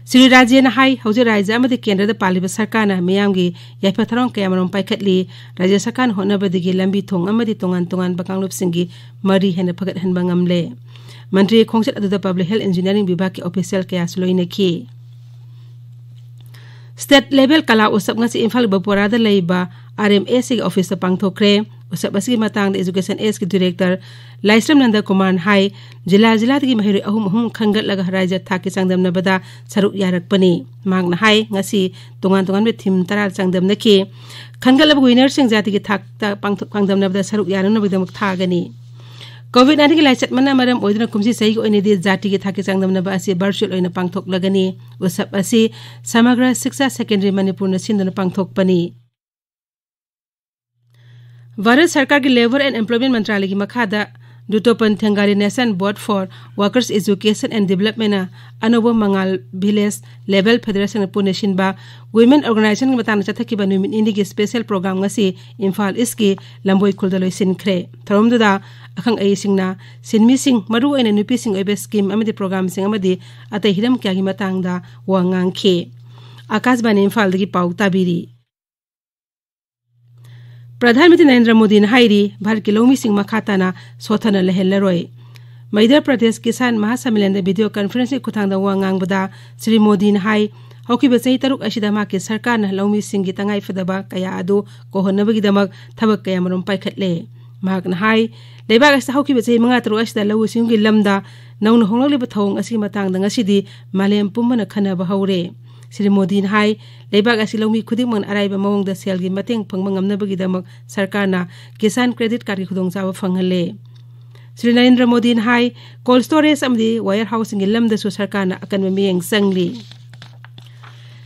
ꯁ꯭ꯔꯤ ꯔꯥꯖꯦꯟꯅ ꯍꯥꯏ, ꯍꯧꯖꯤꯛ ꯔꯥꯖ꯭ꯌ ꯑꯃꯗꯤ ꯀꯦꯟꯗ꯭ꯔꯗ ꯄꯥꯜꯂꯤꯕ ꯁꯔꯀꯥꯔꯅ ꯃꯤꯌꯥꯝꯒꯤ ꯌꯥꯏꯐ ꯊꯧꯔꯥꯡ ꯀꯌꯥꯃꯔꯨꯝ ꯄꯥꯏꯈꯠꯂꯤ꯫ ꯔꯥꯖ꯭ꯌ ꯁꯔꯀꯥꯔꯅ ꯍꯣꯠꯅꯕꯗꯒꯤ ꯂꯝꯕꯤ ꯊꯣꯡ ꯑꯃꯗꯤ ꯇꯣꯉꯥꯟ ꯇꯣꯉꯥꯟꯕ ꯀꯥꯡꯂꯨꯞꯁꯤꯡꯒꯤ ꯃꯔꯤ ꯍꯦꯟꯅ ꯐꯒꯠꯍꯟꯕ ꯉꯝꯂꯦ꯫ ꯃꯟꯇ꯭ꯔꯤꯒꯤ ꯈꯣꯡꯆꯠ ꯑꯗꯨꯗ Public Health Engineering ꯕꯤꯚꯥꯒꯀꯤ official ꯀꯌꯥꯁꯨ ꯂꯣꯏꯅꯈꯤ꯫ State Level Kala Utsav ꯉꯁꯤ ꯏꯝꯐꯥꯜ ꯕꯄꯣꯔꯥꯗ ꯂꯩꯕ R M S ꯒꯤ office ꯇ ꯄꯥꯡꯊꯣꯛꯈ꯭ꯔꯦ꯫ ꯎꯠꯁꯕ ꯑꯁꯤꯒꯤ ꯃꯇꯥꯡꯗ Education S ꯀꯤ Director ꯂꯥꯏꯁ꯭ꯔꯝ ꯅꯟꯗ ꯀꯨꯃꯥꯔꯅ ꯍꯥꯏ, ꯖꯤꯂꯥ ꯖꯤꯂꯥꯗꯒꯤ ꯃꯍꯩꯔꯣꯏ ꯑꯍꯨꯝ ꯑꯍꯨꯝ ꯈꯟꯒꯠꯂꯒ ꯔꯥꯏꯖ꯭ꯌ ꯊꯥꯛꯀꯤ ꯆꯥꯡꯗꯝꯅꯕꯗ ꯁꯔꯨꯛ ꯌꯥꯔꯛꯄꯅꯤ꯫ ꯃꯍꯥꯛꯅ ꯍꯥꯏ, ꯉꯁꯤ ꯇꯣꯉꯥꯟ ꯇꯣꯉꯥꯟꯕ theme ꯇꯔꯥ ꯆꯥꯡꯗꯝꯅꯈꯤ꯫ ꯈꯟꯒꯠꯂꯕ winner ꯁꯤꯡ ꯖꯥꯇꯤꯒꯤ ꯊꯥꯛꯇ ꯄꯥꯡꯊꯣꯛ ꯆꯥꯡꯗꯝꯅꯕꯗ ꯁꯔꯨꯛ ꯌꯥꯅꯅꯕꯒꯤꯗꯃꯛ ꯊꯥꯒꯅꯤ꯫ COVID nineteen ꯒꯤ ꯂꯥꯏꯆꯠ ꯃꯅꯥ ꯃꯔꯝ ꯑꯣꯏꯗꯨꯅ ꯀꯨꯝꯁꯤ ꯆꯍꯤꯒꯤ ꯑꯣꯏꯅꯗꯤ ꯖꯥꯇꯤꯒꯤ ꯊꯥꯛꯀꯤ ꯆꯥꯡꯗꯝꯅꯕ ꯑꯁꯤ virtual ꯑꯣꯏꯅ ꯄꯥꯡꯊꯣꯛꯂꯒꯅꯤ꯫ ꯎꯠꯁꯕ ꯑꯁꯤ ꯁꯃꯒ꯭ꯔ ꯁꯤꯛꯁꯥ ꯁꯦꯀꯦꯟꯗ꯭ꯔꯤ ꯃꯅꯤꯄꯨꯔꯅ ꯁꯤꯟꯗꯨꯅ ꯄꯥꯡꯊꯣꯛꯄꯅꯤ꯫ ꯚꯥꯔꯠ ꯁꯔꯀꯥꯔꯒꯤ Labour and Employment ꯃꯟꯇ꯭ꯔꯥꯂꯌꯒꯤ ꯃꯈꯥꯗ ꯗꯨꯇꯣꯄꯟ ꯊꯦꯡꯒꯥꯔꯤ Nation Board for Workers Education and Development ꯅ ꯑꯅꯧꯕ ꯃꯉꯥꯜ Village Level Federation ꯅ ꯄꯨꯟꯅ ꯁꯤꯟꯕ Women Organization ꯒꯤ ꯃꯇꯥꯡꯗ ꯆꯠꯊꯈꯤꯕ ꯅꯨꯃꯤꯠ ꯅꯤꯅꯤꯒꯤ special program ꯉꯁꯤ ꯏꯝꯐꯥꯜ East ꯀꯤ ꯂꯝꯕꯣꯏ ꯈꯨꯜꯗ ꯂꯣꯏꯁꯤꯟꯈ꯭ꯔꯦ꯫ ꯊꯧꯔꯝꯗꯨꯗ ꯑꯈꯪ ꯑꯍꯩꯁꯤꯡꯅ ꯁꯤꯟꯃꯤꯁꯤꯡ, ꯃꯔꯨꯑꯣꯏꯅ ꯅꯨꯄꯤꯁꯤꯡ ꯑꯣꯏꯕ scheme ꯑꯃꯗꯤ program ꯁꯤꯡ ꯑꯃꯗꯤ ꯑꯇꯩ ꯍꯤꯔꯝ ꯀꯌꯥꯒꯤ ꯃꯇꯥꯡꯗ ꯋꯥ ꯉꯥꯡꯈꯤ꯫ ꯑꯀꯥꯁꯕꯥꯅꯤ ꯏꯝꯐꯥꯜꯗꯒꯤ ꯄꯥꯎ ꯇꯥꯕꯤꯔꯤ꯫ ꯄ꯭ꯔꯙꯥꯟ ꯃꯟꯇ꯭ꯔꯤ ꯅꯔꯦꯟꯗ꯭ꯔ ꯃꯣꯗꯤꯅ ꯍꯥꯏꯔꯤ, ꯚꯥꯔꯠꯀꯤ ꯂꯧꯃꯤꯁꯤꯡ ꯃꯈꯥ ꯇꯥꯅ ꯁꯣꯠꯊꯅ ꯂꯩꯍꯜꯂꯔꯣꯏ꯫ ꯃꯙ꯭ꯌ ꯄ꯭ꯔꯗꯦꯁ ꯀꯤꯁꯥꯟ ꯃꯍꯥ ꯁꯝꯃꯦꯂꯟꯗ video conference ꯀꯤ ꯈꯨꯠꯊꯥꯡꯗ ꯋꯥ ꯉꯥꯡꯕꯗ ꯁ꯭ꯔꯤ ꯃꯣꯗꯤꯅ ꯍꯥꯏ, ꯍꯧꯈꯤꯕ ꯆꯍꯤ ꯇꯔꯨꯛ ꯑꯁꯤꯗ ꯃꯍꯥꯛꯀꯤ ꯁꯔꯀꯥꯔꯅ ꯂꯧꯃꯤꯁꯤꯡꯒꯤ ꯇꯉꯥꯏꯐꯗꯕ ꯀꯌꯥ ꯑꯗꯨ ꯀꯣꯛꯍꯟꯅꯕꯒꯤꯗꯃꯛ ꯊꯕꯛ ꯀꯌꯥ ꯃꯔꯨꯝ ꯄꯥꯏꯈꯠꯂꯦ꯫ ꯃꯍꯥꯛꯅ ꯍꯥꯏ, ꯂꯩꯕꯥꯛ ꯑꯁꯤꯗ ꯍꯧꯈꯤꯕ ꯆꯍꯤ ꯃꯉꯥ ꯇꯔꯨꯛ ꯑꯁꯤꯗ ꯂꯧꯎ ꯁꯤꯡꯎꯒꯤ ꯂꯝꯗ ꯅꯧꯅ ꯍꯣꯡꯂꯛꯂꯤꯕ ꯊꯧꯑꯣꯡ ꯑꯁꯤꯒꯤ ꯃꯇꯥꯡꯗ ꯉꯁꯤꯗꯤ ꯃꯥꯂꯦꯝ ꯄꯨꯝꯕꯅ ꯈꯟꯅꯕ ꯍꯧꯔꯦ꯫ ꯁ꯭ꯔꯤ ꯃꯣꯗꯤꯅ ꯍꯥꯏ, ꯂꯩꯕꯥꯛ ꯑꯁꯤ ꯂꯧꯃꯤ ꯈꯨꯗꯤꯡꯃꯛꯅ ꯑꯔꯥꯏꯕ ꯃꯑꯣꯡꯗ ꯁꯦꯜꯒꯤ ꯃꯇꯦꯡ ꯐꯪꯕ ꯉꯝꯅꯕꯒꯤꯗꯃꯛ ꯁꯔꯀꯥꯔꯅ ꯀꯤꯁꯥꯟ credit card ꯀꯤ ꯈꯨꯗꯣꯡꯆꯥꯕ ꯐꯪꯍꯜꯂꯦ꯫ ꯁ꯭ꯔꯤ ꯅꯔꯦꯟꯗ꯭ꯔ ꯃꯣꯗꯤꯅ ꯍꯥꯏ, cold storage ꯑꯃꯗꯤ warehouse ꯁꯤꯡꯒꯤ ꯂꯝꯗꯁꯨ ꯁꯔꯀꯥꯔꯅ ꯑꯀꯟꯕ ꯃꯤꯠꯌꯦꯡ ꯆꯪꯂꯤ꯫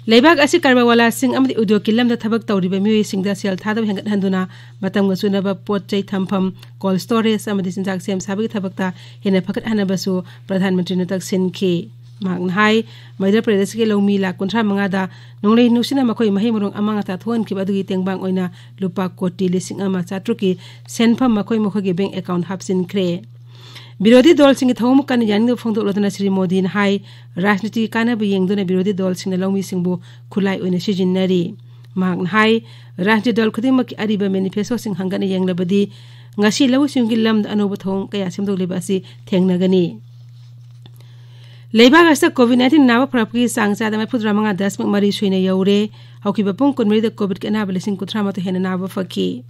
ꯂꯩꯕꯥꯛ ꯑꯁꯤ ꯀꯔꯕꯥꯔ ꯋꯥꯂꯥꯁꯤꯡ ꯑꯃꯗꯤ ꯎꯗ꯭ꯌꯣꯒꯀꯤ ꯂꯝꯗ ꯊꯕꯛ ꯇꯧꯔꯤꯕ ꯃꯤꯑꯣꯏꯁꯤꯡꯗ ꯁꯦꯜ ꯊꯥꯗꯕ ꯍꯦꯟꯒꯠꯍꯟꯗꯨꯅ ꯃꯇꯝꯒ ꯆꯨꯅꯕ ꯄꯣꯠ ꯆꯩ ꯊꯝꯐꯝ, cold storage ꯑꯃꯗꯤ ꯆꯤꯟꯖꯥꯛ ꯁꯦꯝ ꯁꯥꯕꯒꯤ ꯊꯕꯛꯇ ꯍꯦꯟꯅ ꯐꯒꯠꯍꯟꯅꯕꯁꯨ ꯄ꯭ꯔꯙꯥꯟ ꯃꯟꯇ꯭ꯔꯤꯅ ꯇꯛꯁꯤꯟꯈꯤ꯫ ꯃꯍꯥꯛꯅ ꯍꯥꯏ, ꯃꯙ꯭ꯌ ꯄ꯭ꯔꯗꯦꯁꯀꯤ ꯂꯧꯃꯤ ꯂꯥꯈ ꯀꯨꯟꯊ꯭ꯔꯥ ꯃꯉꯥꯗ ꯅꯣꯡꯂꯩ ꯅꯨꯡꯁꯤꯠꯅ ꯃꯈꯣꯏ ꯃꯍꯩ ꯃꯔꯣꯡ ꯑꯃꯥꯡ ꯑꯇꯥ ꯊꯣꯛꯍꯟꯈꯤꯕ ꯑꯗꯨꯒꯤ ꯇꯦꯡꯕꯥꯡ ꯑꯣꯏꯅ ꯂꯨꯄꯥ ꯀꯣꯇꯤ ꯂꯤꯁꯤꯡ ꯑꯃ ꯆꯥꯇ꯭ꯔꯨꯛꯀꯤ ꯁꯦꯟꯐꯝ ꯃꯈꯣꯏ ꯃꯈꯣꯏꯒꯤ bank account ꯍꯥꯞꯆꯤꯟꯈ꯭ꯔꯦ꯫ ꯕꯤꯔꯣꯙꯤ ꯗꯣꯜꯁꯤꯡꯒꯤ ꯊꯧꯑꯣꯡ ꯀꯟꯅ ꯌꯥꯅꯤꯡꯗꯕ ꯐꯣꯡꯗꯣꯛꯂꯗꯨꯅ ꯁ꯭ꯔꯤ ꯃꯣꯗꯤꯅ ꯍꯥꯏ, ꯔꯥꯖꯅꯤꯇꯤꯒꯤ ꯀꯥꯟꯅꯕ ꯌꯦꯡꯗꯨꯅ ꯕꯤꯔꯣꯙꯤ ꯗꯣꯜꯁꯤꯡꯅ ꯂꯧꯃꯤꯁꯤꯡꯕꯨ ꯈꯨꯠꯂꯥꯏ ꯑꯣꯏꯅ ꯁꯤꯖꯤꯟꯅꯔꯤ꯫ ꯃꯍꯥꯛꯅ ꯍꯥꯏ, ꯔꯥꯖꯅꯤꯇꯤ ꯗꯜ ꯈꯨꯗꯤꯡꯃꯛꯀꯤ ꯑꯔꯤꯕ manifesto ꯁꯤꯡ ꯍꯪꯒꯠꯅ ꯌꯦꯡꯂꯕꯗꯤ ꯉꯁꯤ ꯂꯧꯎ ꯁꯤꯡꯎꯒꯤ ꯂꯝꯗ ꯑꯅꯧꯕ ꯊꯧꯑꯣꯡ ꯀꯌꯥ ꯁꯦꯝꯗꯣꯛꯂꯤꯕ ꯑꯁꯤ ꯊꯦꯡꯅꯒꯅꯤ꯫ ꯂꯩꯕꯥꯛ ꯑꯁꯤꯗ COVID nineteen ꯅꯥꯕ ꯐꯔꯛꯄꯒꯤ ꯆꯥꯡ ꯆꯥꯗ ꯃꯔꯤꯐꯨꯇꯔꯥ ꯃꯉꯥ ꯗꯁꯃꯤꯛ ꯃꯔꯤ ꯁꯨꯏꯅ ꯌꯧꯔꯦ꯫ ꯍꯧꯈꯤꯕ ꯄꯨꯡ ꯀꯨꯟꯃꯔꯤꯗ COVID-ꯀꯤ ꯑꯅꯥꯕ ꯂꯤꯁꯤꯡ ꯀꯨꯟꯊ꯭ꯔꯥ ꯃꯥꯊꯣꯏ ꯍꯦꯟꯅ ꯅꯥꯕ ꯐꯈꯤ꯫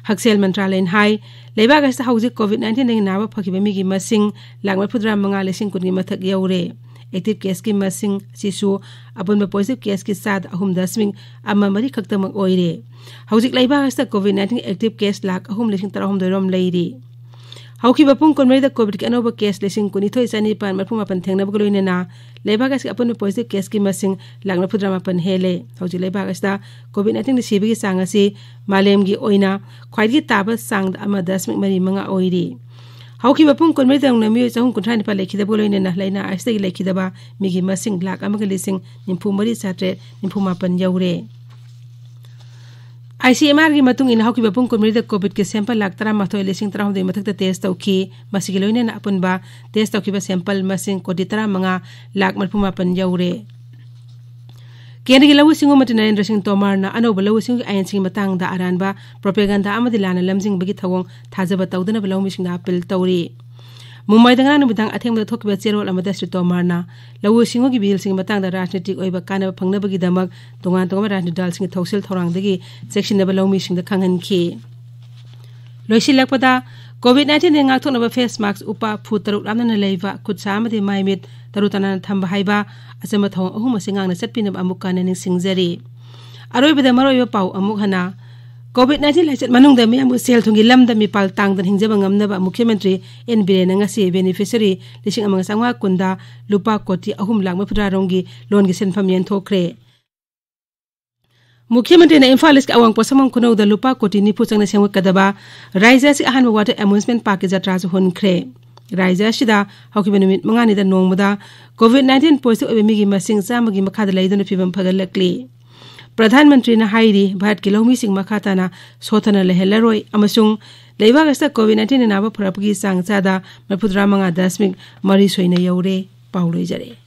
ꯍꯛꯁꯦꯜ ꯃꯟꯇ꯭ꯔꯥꯂꯌꯅ ꯍꯥꯏ, ꯂꯩꯕꯥꯛ ꯑꯁꯤꯗ ꯍꯧꯖꯤꯛ COVID nineteenꯗꯒꯤ ꯅꯥꯕ ꯐꯈꯤꯕ ꯃꯤꯒꯤ ꯃꯁꯤꯡ ꯂꯥꯈ ꯃꯔꯤꯐꯨꯇꯔꯥ ꯃꯉꯥ ꯂꯤꯁꯤꯡ ꯀꯨꯟꯒꯤ ꯃꯊꯛ ꯌꯧꯔꯦ꯫ Active caseꯀꯤ ꯃꯁꯤꯡ ꯑꯁꯤꯁꯨ ꯑꯄꯨꯟꯕ positive caseꯀꯤ ꯆꯥꯗ ꯑꯍꯨꯝ ꯗꯁꯃꯤꯛ ꯑꯃ ꯃꯔꯤ ꯈꯛꯇꯃꯛ ꯑꯣꯏꯔꯦ꯫ ꯍꯧꯖꯤꯛ ꯂꯩꯕꯥꯛ ꯑꯁꯤꯗ COVID nineteen active case lakh ꯑꯍꯨꯝ ꯂꯤꯁꯤꯡ ꯇꯔꯥꯍꯨꯝꯗꯣꯏ ꯔꯣꯝ ꯂꯩꯔꯤ꯫ ꯍꯧꯈꯤꯕ ꯄꯨꯡ ꯀꯨꯟꯃꯔꯤꯗ COVID-ꯀꯤ ꯑꯅꯧꯕ case ꯂꯤꯁꯤꯡ ꯀꯨꯟꯅꯤꯊꯣꯏ ꯆꯅꯤꯄꯥꯟ ꯃꯔꯤꯐꯨ ꯃꯥꯄꯟ ꯊꯦꯡꯅꯕꯒ ꯂꯣꯏꯅꯅ ꯂꯩꯕꯥꯛ ꯑꯁꯤꯒꯤ ꯑꯄꯨꯟꯕ positive caseꯀꯤ ꯃꯁꯤꯡ ꯂꯥꯈ ꯃꯔꯤꯐꯨꯇꯔꯥ ꯃꯥꯄꯟ ꯍꯦꯜꯂꯦ꯫ ꯍꯧꯖꯤꯛ ꯂꯩꯕꯥꯛ ꯑꯁꯤꯗ COVID nineteenꯗ ꯁꯤꯕꯒꯤ ꯆꯥꯡ ꯑꯁꯤ ꯃꯥꯂꯦꯝꯒꯤ ꯑꯣꯏꯅ ꯈ꯭ꯋꯥꯏꯗꯒꯤ ꯇꯥꯕ ꯆꯥꯡꯗ ꯑꯃ ꯗꯁꯃꯤꯛ ꯃꯔꯤ ꯃꯉꯥ ꯑꯣꯏꯔꯤ꯫ ꯍꯧꯈꯤꯕ ꯄꯨꯡ ꯀꯨꯟꯃꯔꯤꯗ ꯅꯧꯅ ꯃꯤꯑꯣꯏ ꯆꯍꯨꯝ ꯀꯨꯟꯊ꯭ꯔꯥ ꯅꯤꯄꯥꯟ ꯂꯩꯈꯤꯗꯕꯒ ꯂꯣꯏꯅꯅ ꯂꯥꯏꯅꯥ ꯑꯁꯤꯗꯒꯤ ꯂꯩꯈꯤꯗꯕ ꯃꯤꯒꯤ ꯃꯁꯤꯡ ꯂꯥꯈ ꯑꯃꯒ ꯂꯤꯁꯤꯡ ꯅꯤꯐꯨ ꯃꯔꯤ ꯆꯥꯇ꯭ꯔꯦꯠ ꯅꯤꯐꯨ ꯃꯥꯄꯟ ꯌꯧꯔꯦ꯫ ICMRꯒꯤ ꯃꯇꯨꯡ ꯏꯟꯅ ꯍꯧꯈꯤꯕ ꯄꯨꯡ ꯀꯨꯟꯃꯔꯤꯗ COVID-ꯀꯤ sample ꯂꯥꯈ ꯇꯔꯥꯃꯥꯊꯣꯏ ꯂꯤꯁꯤꯡ ꯇꯔꯥꯍꯨꯝꯗꯣꯏ ꯃꯊꯛꯇ test ꯇꯧꯈꯤ꯫ ꯃꯁꯤꯒꯤ ꯂꯣꯏꯅꯅ ꯑꯄꯨꯟꯕ test ꯇꯧꯈꯤꯕ sample ꯃꯁꯤꯡ ꯀꯣꯇꯤ ꯇꯔꯥꯃꯉꯥ ꯂꯥꯈ ꯃꯔꯤꯐꯨ ꯃꯥꯄꯟ ꯌꯧꯔꯦ꯫ ꯀꯦꯟꯗ꯭ꯔꯒꯤ ꯂꯧꯎ ꯁꯤꯡꯎ ꯃꯟꯇ꯭ꯔꯤ ꯅꯔꯦꯟꯗ꯭ꯔ ꯁꯤꯡ ꯇꯣꯃꯔꯅ ꯑꯅꯧꯕ ꯂꯧꯎ ꯁꯤꯡꯎꯒꯤ ꯑꯥꯏꯟꯁꯤꯡꯒꯤ ꯃꯇꯥꯡꯗ ꯑꯔꯥꯟꯕ propaganda ꯑꯃꯗꯤ ꯂꯥꯟꯅ ꯂꯝꯖꯤꯡꯕꯒꯤ ꯊꯧꯑꯣꯡ ꯊꯥꯖꯕ ꯇꯧꯗꯅꯕ ꯂꯧꯃꯤꯁꯤꯡꯗ appeal ꯇꯧꯔꯤ꯫ ꯃꯨꯝꯕꯥꯏꯗ ꯉꯔꯥꯡ ꯅꯨꯃꯤꯗꯥꯡ ꯑꯊꯦꯡꯕꯗ ꯊꯣꯛꯈꯤꯕ ꯆꯦꯔꯣꯜ ꯑꯃꯗ ꯁ꯭ꯔꯤ ꯇꯣꯃꯔꯅ ꯂꯧꯎ ꯁꯤꯡꯎꯒꯤ billꯁꯤꯡꯒꯤ ꯃꯇꯥꯡꯗ ꯔꯥꯖꯅꯤꯇꯤꯛ ꯑꯣꯏꯕ ꯀꯥꯟꯅꯕ ꯐꯪꯅꯕꯒꯤꯗꯃꯛ ꯇꯣꯉꯥꯟ ꯇꯣꯉꯥꯟꯕ ꯔꯥꯖꯅꯤꯇꯤꯛ ꯗꯜꯁꯤꯡꯒꯤ ꯊꯧꯁꯤꯜ ꯊꯧꯔꯥꯡꯗꯒꯤ ꯆꯦꯛꯁꯤꯟꯅꯕ ꯂꯧꯃꯤꯁꯤꯡꯗ ꯈꯪꯍꯟꯈꯤ꯫ ꯂꯣꯏꯁꯤꯜꯂꯛꯄꯗ, COVID nineteenꯗꯒꯤ ꯉꯥꯛꯊꯣꯛꯅꯕ face mask ꯎꯞꯄ, ꯐꯨꯠ ꯇꯔꯨꯛ ꯂꯥꯞꯅꯅ ꯂꯩꯕ, ꯈꯨꯠ ꯁꯥ ꯑꯃꯗꯤ ꯃꯥꯏ ꯃꯤꯠ ꯇꯔꯨ ꯇꯅꯥꯟꯅ ꯊꯝꯕ ꯍꯥꯏꯕ ꯑꯆꯝꯕ ꯊꯧꯑꯣꯡ ꯑꯍꯨꯝ ꯑꯁꯤ ꯉꯥꯛꯅ ꯆꯠꯄꯤꯅꯕ ꯑꯃꯨꯛ ꯍꯟꯅ ꯅꯤꯡꯁꯤꯡꯖꯔꯤ꯫ ꯑꯔꯣꯏꯕꯗ ꯃꯔꯨꯑꯣꯏꯕ ꯄꯥꯎ ꯑꯃꯨꯛ ꯍꯟꯅ꯫ COVID nineteen ꯂꯥꯏꯆꯠ ꯃꯅꯨꯡꯗ ꯃꯤꯌꯥꯝꯒꯤ ꯁꯦꯜ ꯊꯨꯝꯒꯤ ꯂꯝꯗ ꯃꯤꯄꯥꯜ ꯇꯥꯡꯗꯅ ꯍꯤꯡꯖꯕ ꯉꯝꯅꯕ ꯃꯨꯈ꯭ꯌ ꯃꯟꯇ꯭ꯔꯤ ꯑꯦꯟ ꯕꯤꯔꯦꯟꯅ ꯉꯁꯤ beneficiary ꯂꯤꯁꯤꯡ ꯑꯃꯒ ꯆꯥꯝꯃꯉꯥ ꯀꯨꯟꯗ ꯂꯨꯄꯥ ꯀꯣꯇꯤ ꯑꯍꯨꯝ ꯂꯥꯈ ꯃꯔꯤꯐꯨꯇꯔꯥ ꯔꯣꯝꯒꯤ loanꯒꯤ ꯁꯦꯟꯐꯝ ꯌꯦꯟꯊꯣꯛꯈ꯭ꯔꯦ꯫ ꯃꯨꯈ꯭ꯌ ꯃꯟꯇ꯭ꯔꯤꯅ ꯏꯝꯐꯥꯜ ꯏꯁꯀꯤ ꯑꯋꯥꯡ ꯄꯣꯠꯁꯪꯕꯝ ꯈꯨꯅꯧꯗ ꯂꯨꯄꯥ ꯀꯣꯇꯤ ꯅꯤꯐꯨ ꯆꯪꯅ ꯁꯦꯝꯒꯠꯀꯗꯕ ꯔꯥꯏꯖ꯭ꯌ ꯑꯁꯤꯒꯤ ꯑꯍꯥꯟꯕ water amusement parkꯀꯤ ꯖꯇ꯭ꯔꯥꯁꯨ ꯍꯨꯟꯈ꯭ꯔꯦ꯫ ꯔꯥꯏꯖ꯭ꯌ ꯑꯁꯤꯗ ꯍꯧꯈꯤꯕ ꯅꯨꯃꯤꯠ ꯃꯉꯥꯅꯤꯗ ꯅꯣꯡꯃꯗ COVID nineteen positive ꯑꯣꯏꯕ ꯃꯤꯒꯤ ꯃꯁꯤꯡ ꯆꯥꯝꯃꯒꯤ ꯃꯈꯥꯗ ꯂꯩꯗꯨꯅ ꯐꯤꯕꯝ ꯐꯒꯠꯂꯛꯂꯤ꯫ ꯄ꯭ꯔꯙꯥꯟ ꯃꯟꯇ꯭ꯔꯤꯅ ꯍꯥꯏꯔꯤ, ꯚꯥꯔꯠꯀꯤ ꯂꯧꯃꯤꯁꯤꯡ ꯃꯈꯥ ꯇꯥꯅ ꯁꯣꯠꯊꯅ ꯂꯩꯍꯜꯂꯔꯣꯏ ꯑꯃꯁꯨꯡ ꯂꯩꯕꯥꯛ ꯑꯁꯤꯗ COVID nineteenꯅ ꯅꯥꯕ ꯐꯔꯛꯄꯒꯤ ꯆꯥꯡ ꯆꯥꯗ ꯃꯔꯤꯐꯨꯇꯔꯥ ꯃꯉꯥ ꯗꯁꯃꯤꯛ ꯃꯔꯤ ꯁꯣꯏꯅ ꯌꯧꯔꯦ꯫ ꯄꯥꯎ ꯂꯣꯏꯖꯔꯦ꯫